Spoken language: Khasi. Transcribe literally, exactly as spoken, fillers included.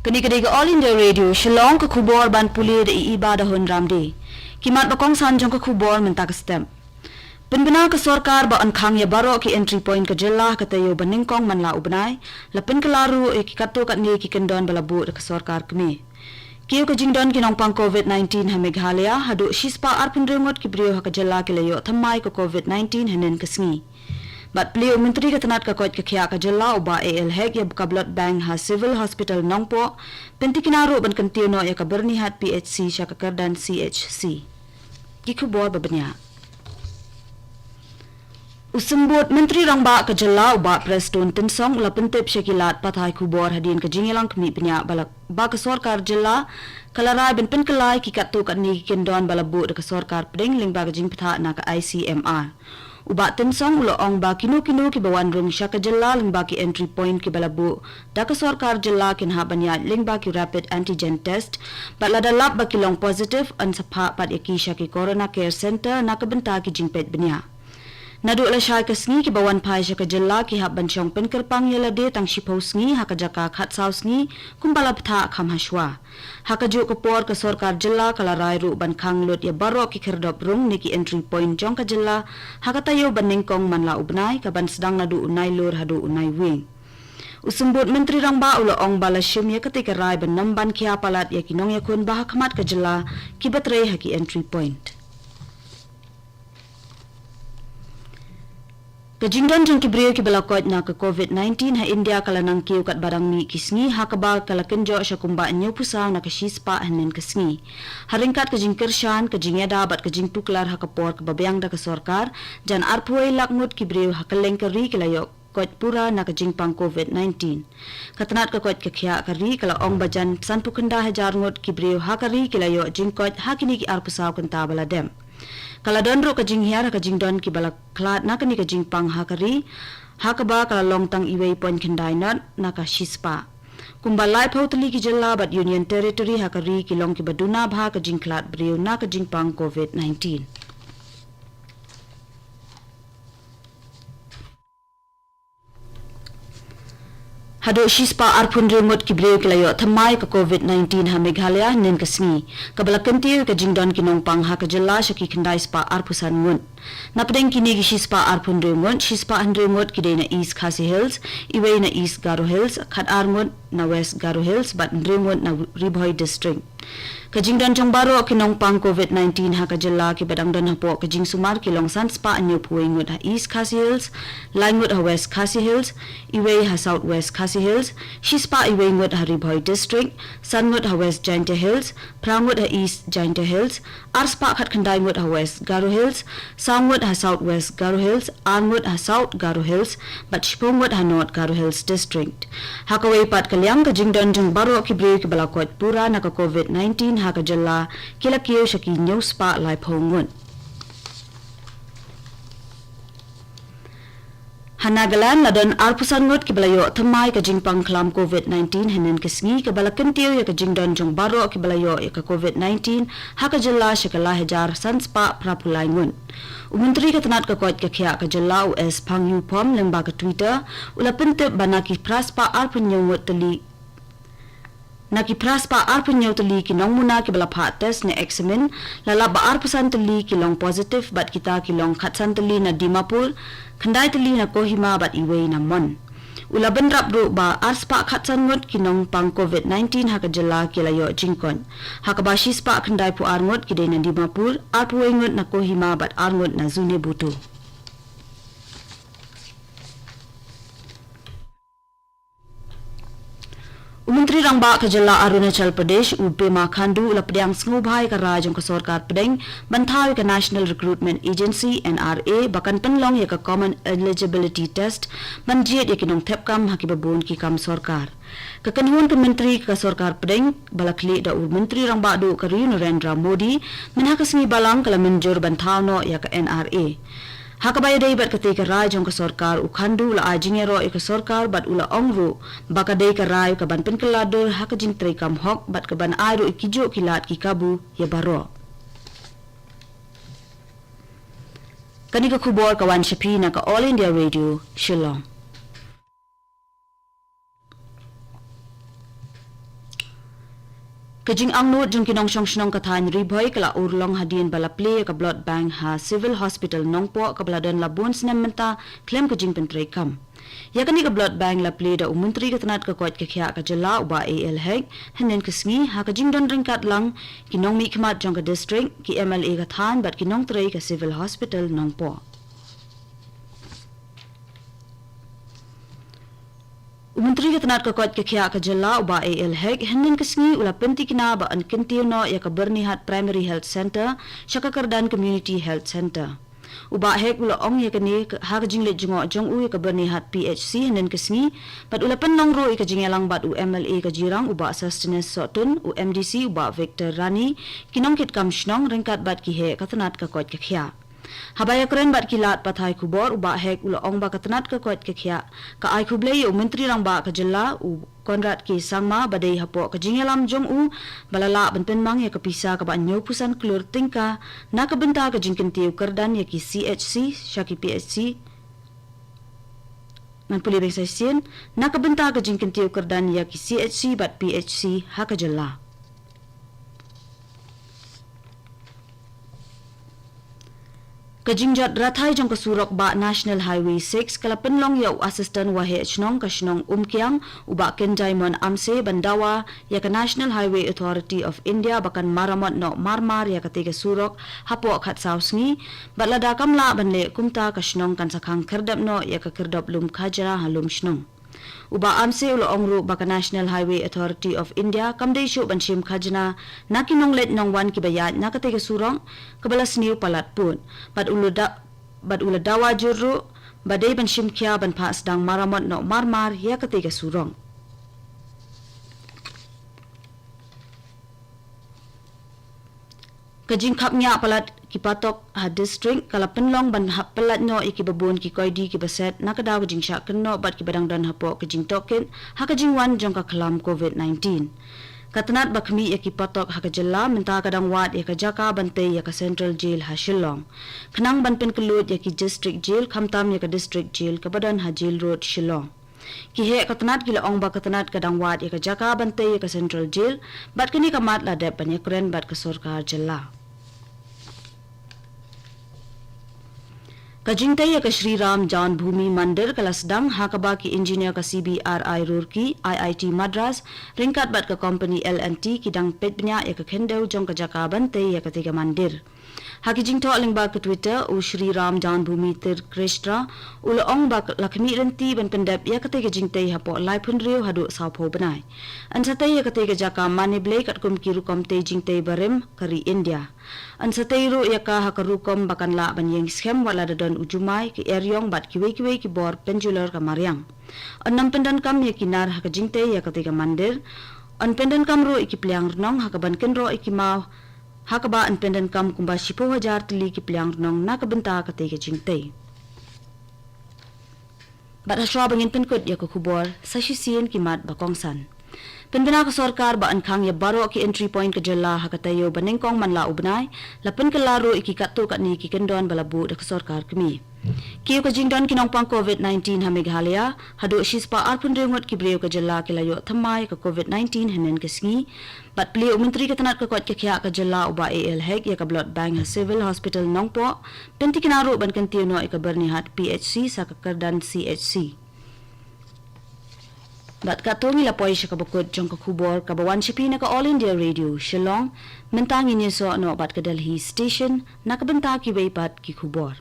Kane ka dei ka All India Radio Shillong, ka khubor ban pule da i Iba da Hun Ramde. Ki mat ba kongsan jong ka khubor mynta ka step. Pynbna ka sorkar ba yn khang ïa baroh ki entry point ka jylla ha ka taïew ba nyngkong man la u bnai, la pynkylla ruh ïa ki katto katne ki kyndon ba la buh da ka sorkar kmie. Kiew ka jingdon ki nongpang covid nineteen ha Meghalaya, haduh shispah arphew hynriew ngut ki briew ha ka jylla ki la ïoh thymmai ka covid nineteen hynnin ka sngi. Bad plie u Myntri ka tnat ka koit ka khiah ka jylla u Bah A L Hek ïa ka blood bank ha Civil Hospital Nongpoh, pyntikna ruh ban kyntiew noh ïa ka Byrnihat P H C sha ka kyrdan C H C. Ki khubor ba bniah. U Symbud Myntri Rangbah ka jylla u Bah Prestone Tynsong u la pyntip sha ki lad pathai khubor hadien ka jingïalang khmih bniah ba la, ba ka sorkar jylla ka la rai ban pynkylla ki katto katne ki kyndon ba la buh da ka sorkar pdeng lyngba ka jingbthah na ka I C M R. U Bah Tynsong u la ong ba kino kino kiba wan rung sha ka jylla lyngba ki entry point kiba la buh da ka sorkar jylla kin hap ban ïaid lyngba ki rapid antigen test, bad lada lap ba ki long positive, yn sa phah pat ïa ki sha ki Corona Care Centre na ka bynta ki jingpeit bniah. Naduh lashai ka sngi, kiba wan phai sha ka jylla ki hap ban shong pynkyrpang ïa lade tang shiphew sngi ha ka jaka khatsaw sngi, kumba la bthah kham hashwa. Ha kajuh ka por, ka sorkar jylla ka la rai ruh ban khang lut ïa baroh ki khyrdop rung ne ki entry point jong ka jylla ha ka taïew ba nyngkong man la u bnai, kaban sdang naduh u Nailur haduh u Naiwieng. U Symbud Myntri Rangbah u la ong ba la shim ïa katei ka rai ban nym ban khia palat ïa ki nongïakhun ba ha khmat ka jylla kiba trei ha ki entry point. Ka jingdon jong ki briew kiba la koit na ka covid nineteen ha India ka la nang kiew katba dang mih ki sngi, ha kaba ka la kynjoh sha kumba hynñiewphew saw na ka shispah hynnin ka sngi. Ha ryngkat ka jingkyrshan, ka jingïada bad ka jingtuklar ha ka por kaba biang da ka sorkar, jan arphew wei lak ngut ki briew ha kylleng ka ri ki la ïoh koit pura na ka jingpang covid nineteen. Ka tnat ka koit ka khiah ka ri ka la ong ba jan sanphew khyndai hajar ngut ki briew ha ka ri ki la ïoh jingkoit ha kine ki arphew saw kynta ba la dep. Ka la don ruh ka jinghiar ha ka jingdon kiba la khlad na kane ka jingpang ha ka ri, ha kaba ka la long tang iwei point khyndai ngut na ka shispah. Kumba laiphew tylli ki jylla bad Union Territory ha ka ri ki long kiba duna bha ka jingkhlad briew na ka jingpang covid nineteen. Haduh shispah arphew hynriew ngut ki briew ki la ïoh thymmai ka covid nineteen ha Meghalaya hynnin ka sngi, kaba la kyntiew ïa ka jingdon ki nongpang ha ka jylla sha ki khyndai spah arphew san ngut. Na pdeng kine ki shispah arphew hynriew ngut, shispah hynriew ngut ki dei na East Khasi Hills, iwei na East Garo Hills, khatar ngut na West Garo Hills bad hynriew ngut na Ri Bhoi District. Ka jingdon jong baroh ki nongpang covid nineteen ha ka jylla kiba dang don hapoh ka jingsumar ki long san spah hynñiewphew wei ngut ha East Khasi Hills, lai ngut ha West Khasi Hills, iwei ha South West Khasi Hills, shispah iwei ngut ha Ri Bhoi District, san ngut ha West Jaintia Hills, phra ngut ha East Jaintia Hills, ar spah khatkhyndai ngut ha West Garo Hills, saw ngut ha South West Garo Hills, ar ngut ha South Garo Hills, bad shiphew ngut ha North Garo Hills District. Ha kawei pat ka liang, ka jingdon jong baroh ki briew kiba la koit pura na ka covid nineteen ha ka jylla ki la kiew sha ki hynñiew spah laiphew ngut. Ha Nagaland la don arphew san ngut kiba la ïoh thymmai ka jingpang khlam covid nineteen hynnin ka sngi, kaba la kyntiew ïa ka jingdon jong baroh kiba la ïoh ïa ka covid nineteen ha ka jylla sha ka lai hajar san spah phraphew lai ngut. U Myntri ka tnat ka koit ka khiah ka jylla u S Phangyuphom lyngba ka Twitter u la pyntip ba na ki phra spah arphew hynñiew ngut tylli, na ki phra spah arphew hynñiew tylli ki nongmuna kiba la phah test ne examine, la lap ba arphew san tylli ki long positive bad kita ki long khatsan tylli na Dimapur, khyndai tylli na Kohima bad iwei na Mon. U la bynrap ruh ba ar spah khatsan ngut ki nongpang covid nineteen ha ka jylla ki la ïoh jingkoit, ha kaba shispah khyndaiphew ar ngut ki dei na Dimapur, arphew wei ngut na Kohima bad ar ngut na Zunheboto. U Myntri Rangbah ka jylla Arunachal Pradesh u Pema Khandu u la pdiang sngewbha ïa ka rai jong ka sorkar pdeng ban thaw ïa ka National Recruitment Agency, N R A, ba kan pynlong ïa ka Common Eligibility Test ban jied ïa ki nongthep kam ha kiba bun ki kam sorkar. Ka kynhun ka myntri ka sorkar pdeng ba la khlieh da u Myntri Rangbah Duh ka ri u Narendra Modi mynha ka sngi Balang ka la mynjur ban thaw noh ïa ka N R A. Ha kaba ïadei bad katei ka rai jong ka sorkar, u Khandu u la ai jingïaroh ïa ka sorkar bad u la ong ruh ba ka dei ka rai kaban pynkylla dur ha ka jingtrei kam hok bad kaban ai ruh ïa ki juh ki lad ki kabu ïa baroh. Kane ka khubor ka wan sha phi na ka All India Radio Shillong. Ka jingangnud jong ki nongshong shnong ka thaiñ Ri Bhoi ka la urlong hadien ba la plie ïa ka blood bank ha Civil Hospital Nongpoh kaba la don la bun snem mynta khlem ka jingpyntreikam. Ïa kane ka blood bank la plie da u Myntri ka tnat ka koit ka khiah ka jylla u Bah A L Hek hynnin ka sngi ha ka jingdon ryngkat lang ki nongmihkhmat jong ka district, ki M L A ka thaiñ bad ki nongtrei ka Civil Hospital Nongpoh. U Myntri ka tnat ka koit ka khiah ka jylla u Bah A L Hek hynnin ka sngi u la pyntikna ba yn kyntiew noh ïa ka Byrnihat Primary Health Centre sha ka kyrdan Community Health Centre. U Bah Hek u la ong ïa kane ha ka jingleit jngoh jong u ïa ka Byrnihat P H C hynnin ka sngi, bad u la pynlong ruh ïa ka jingïalang bad u M L A ka Jirang u Bah Sosthenes Sohtun, u M D C u Bah Victor Rani, ki nongkitkam shnong ryngkat bad ki heh ka tnat ka koit ka khiah. Haba ïakren bad ki lad pathai khubor, u Bah Hek u la ong ba ka tnat ka koit ka khiah ka ai khublei ïa u Myntri Rangbah ka jylla u Conrad K Sangma ba dei hapoh ka jingïalam jong u ba la lah ban pynmang ïa ka pisa kaba hynñiewphew san klur tyngka na ka bynta ka jingkyntiew kyrdan ïa ki C H C sha ki P H C. Ngan pule beit sa shisien, na ka bynta ka jingkyntiew kyrdan ïa ki C H C bad P H C ha ka jylla. Ka jingjot rathai jong ka surok bah National Highway six ka la pynlong ïa u Assistant Waheh Shnong ka shnong Umkiang, u Bah Kenjaimon Amse, ban dawa ïa ka National Highway Authority of India ba kan maramot noh marmar ïa katei ka surok hapoh khatsaw sngi, bad lada kam lah ban leh kumta ka shnong kan sa khang khyrdep noh ïa ka kyrdop lum khajna ha lum shnong. U Bah Amse u la ong ruh ba ka National Highway Authority of India kam dei shuh ban shim khajna na ki nongleit nongwan kiba ïaid na katei ka surok kaba la sniew palat pud, bad u la da-, bad u la dawa jur ruh ba dei ban shim khia ban phah sdang maramot noh marmar ïa katei ka surok. Ka jingkhapngiah palat ki patok ha district ka la pynlong ban hap pyllait noh ïa kiba bun ki koidi kiba set na ka daw ka jingshah kynnoh bad kiba dang don hapoh ka jingtohkit ha ka jingwan jong ka khlam covid nineteen. Ka tnat ba khmih ïa ki patok ha ka jylla mynta ka dang wad ïa ka jaka ban tei ïa ka Central Jail ha Shillong, khnang ban pynkylluid ïa ki District Jail khamtam ïa ka District Jail kaba don ha Jail Road, Shillong. Ki heh ka tnat ki la ong ba ka tnat ka dang wad ïa ka jaka ban tei ïa ka Central Jail, bad kane ka mat la dep ban ïakren bad ka sorkar jylla. Ka jingtei ïa ka Shri Ram Janmbhoomi Mandir ka la sdang ha kaba ki engineer ka C B R I Roorkee, I I T Madras, ryngkat bad ka company L and T ki dang peit bniah ïa ka khyndew jong ka jaka ban tei ïa katei ka mandir. Ha ki jingthoh lyngba ka Twitter, u Shri Ram Janmbhoomi Tirth Kshetra u la ong ba la khmih lynti ban pyndep ïa katei ka jingtei hapoh laiphew hynriew haduh sawphew bnai. Yn sa tei ïa katei ka jaka mane blei katkum ki rukom tei jingtei barim ka ri India. Yn sa tei ruh ïa ka ha ka rukom ba kan lah ban ïeng skhem wat la da don u jumai, ka eriong bad kiwei kiwei ki bor pynjulor ka mariang. Yn ym pyndonkam ïa ki nar ha ka jingtei ïa katei ka mandir. Yn pyndonkam ruh ïa ki pliang rnong ha kaban kynroh ïa ki maw, ha kaba yn pyndonkam kumba shiphew hajar tylli ki pliang rnong na ka bynta katei ka jingtei. Bad hashwa ba ngin pynkut ïa ka khubor, sa shisien ki mat ba kongsan. Pynbna ka sorkar ba yn khang ïa baroh ki entry point ka jylla ha ka taïew ba nyngkong man la u bnai, la pynkylla ruh ïa ki katto katne ki kyndon ba la buh da ka sorkar kmie. Kiew ka jingdon ki nongpang covid nineteen ha Meghalaya, haduh shispah arphew hynriew ngut ki briew ka jylla ki la ïoh thymmai ka covid nineteen hynnin ka sngi, bad plie u Myntri ka tnat ka koit ka khiah ka jylla u Bah A L Hek ïa ka blood bank ha Civil Hospital Nongpoh, pyntikna ruh ban kyntiew noh ïa ka Byrnihat P H C sa ka kyrdan C H C. Bad katto ngi la poi sha kaba kut jong ka khubor kaba wan sha phi na ka All India Radio Shillong, mynta ngin ïasoh noh bad ka Delhi Station na ka bynta kiwei pat ki khubor.